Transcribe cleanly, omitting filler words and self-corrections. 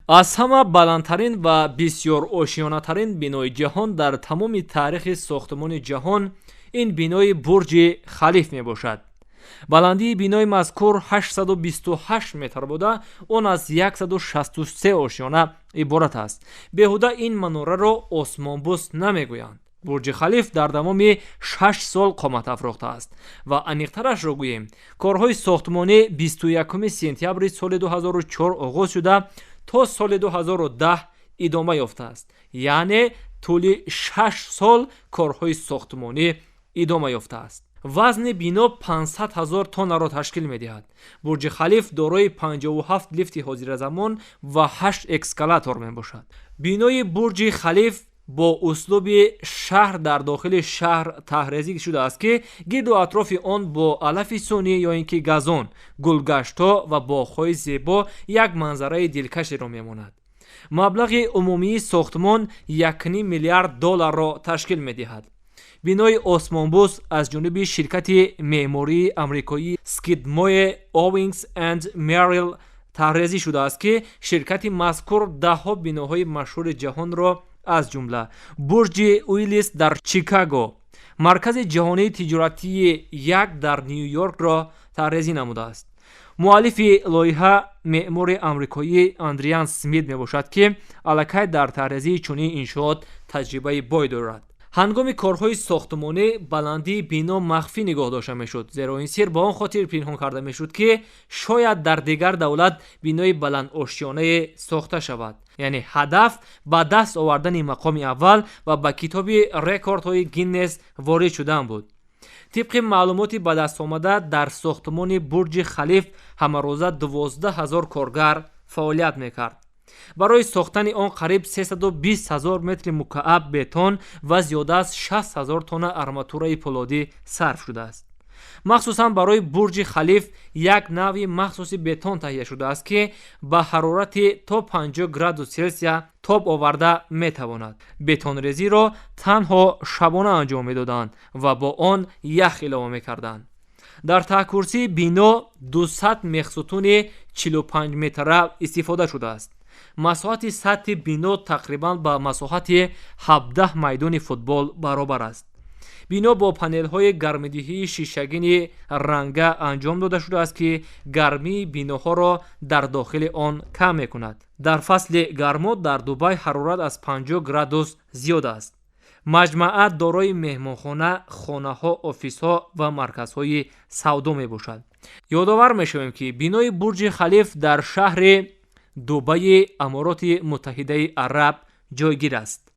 Аз ҳама баландтарин ва бисёрошёнатарин бинои ҷаҳон дар тамоми таърихи сохтмони ҷаҳон ин бинои Бурҷи Халиф мебошад. Баландии бинои мазкур 828 метр буда, он аз 163 ошёна иборат аст. Беҳуда ин манораро осмонбӯс намегӯянд. Бурҷи Халиф дар давоми 6 сол қомат афрохтааст ва аниқтарашро гӯем, корҳои сохтмонӣ 21 сентябри соли 2004 оғоз шуда, то соли 2010 идома ёфтааст, яъне тӯли 6 сол корҳои сохтмонӣ идома ёфтааст. Вазни бино 500 ҳазор тоннаро ташкил медиҳад. Бурҷи Халиф дорои 57 лифти ҳозиразамон ва 8 эскалатор мебошад. Бинои Бурҷи Халиф бо услуби шаҳр дар дохили шаҳр таҳрезӣ шудааст, ки гирду атрофи он бо алафи сунъӣ ё ин ки газон, гулгаштҳо ва боғҳои зебо як манзараи дилкашеро мемонад. Маблағи умумии сохтмон 1,5 миллиард долларро ташкил медиҳад. Бинои осмонбӯс аз ҷониби ширкати меъмории амрикоӣ Skidmore, Owings and Merrill таҳрезӣ шудааст, ки ширкати мазкур даҳҳо биноҳои машҳури ҷаҳонро, аз ҷумла бурҷи Уиллис дар Чикаго, Маркази ҷаҳонии тиҷоратии як дар Ню Йоркро таҳрезӣ намудааст. Муаллифи лоиҳа меъмори амрикоӣ Андриан Смит мебошад, ки аллакай дар таҳрезии чунин иншоот таҷрибаи бой дорад. Ҳангоми корҳои сохтмонӣ баландии бино махфӣ нигоҳ дошта мешуд, зеро ин сир ба он хотир пинҳон карда мешуд, ки шояд дар дигар давлат бинои баландошёнае сохта шавад. Яъне ҳадаф ба даст овардани мақоми аввал ва ба китоби рекордҳои Гиннес ворид шудан буд. Тибқи маълумоти ба даст омада, дар сохтмони Бурҷи Халиф ҳамарӯза 12 000 коргар фаъолият мекард. Барои сохтани он қариб 320 ҳазор метри мукааб бетон ва зиёда аз 60 ҳазор тонна арматураи пӯлодӣ сарф шудааст. Махсусан барои Бурҷи Халиф як навъи махсуси бетон таҳия шудааст, ки ба ҳарорати то 50 градус Селсия тоб оварда метавонад. Бетонрезиро танҳо шабона анҷом медоданд ва бо он ях илова мекарданд. Дар таҳкурсии бино 200 мехсутуни 45 метра истифода шудааст. Масоҳати сатҳи бино тақрибан ба масоҳати 17 майдони футбол баробар аст. Бино бо панелҳои гармидиҳии шишагини ранга анҷом дода шудааст, ки гармии биноҳоро дар дохили он кам мекунад. Дар фасли гармо дар Дубай ҳарорат аз 50 градус зиёд аст. Маҷмаа дорои меҳмонхона, хонаҳо, офисҳо ва марказҳои савдо мебошад. Ёдовар мешавем, ки бинои Бурҷи Халиф дар шаҳри Дубаи Амороти Муттаҳидаи Араб ҷойгир аст.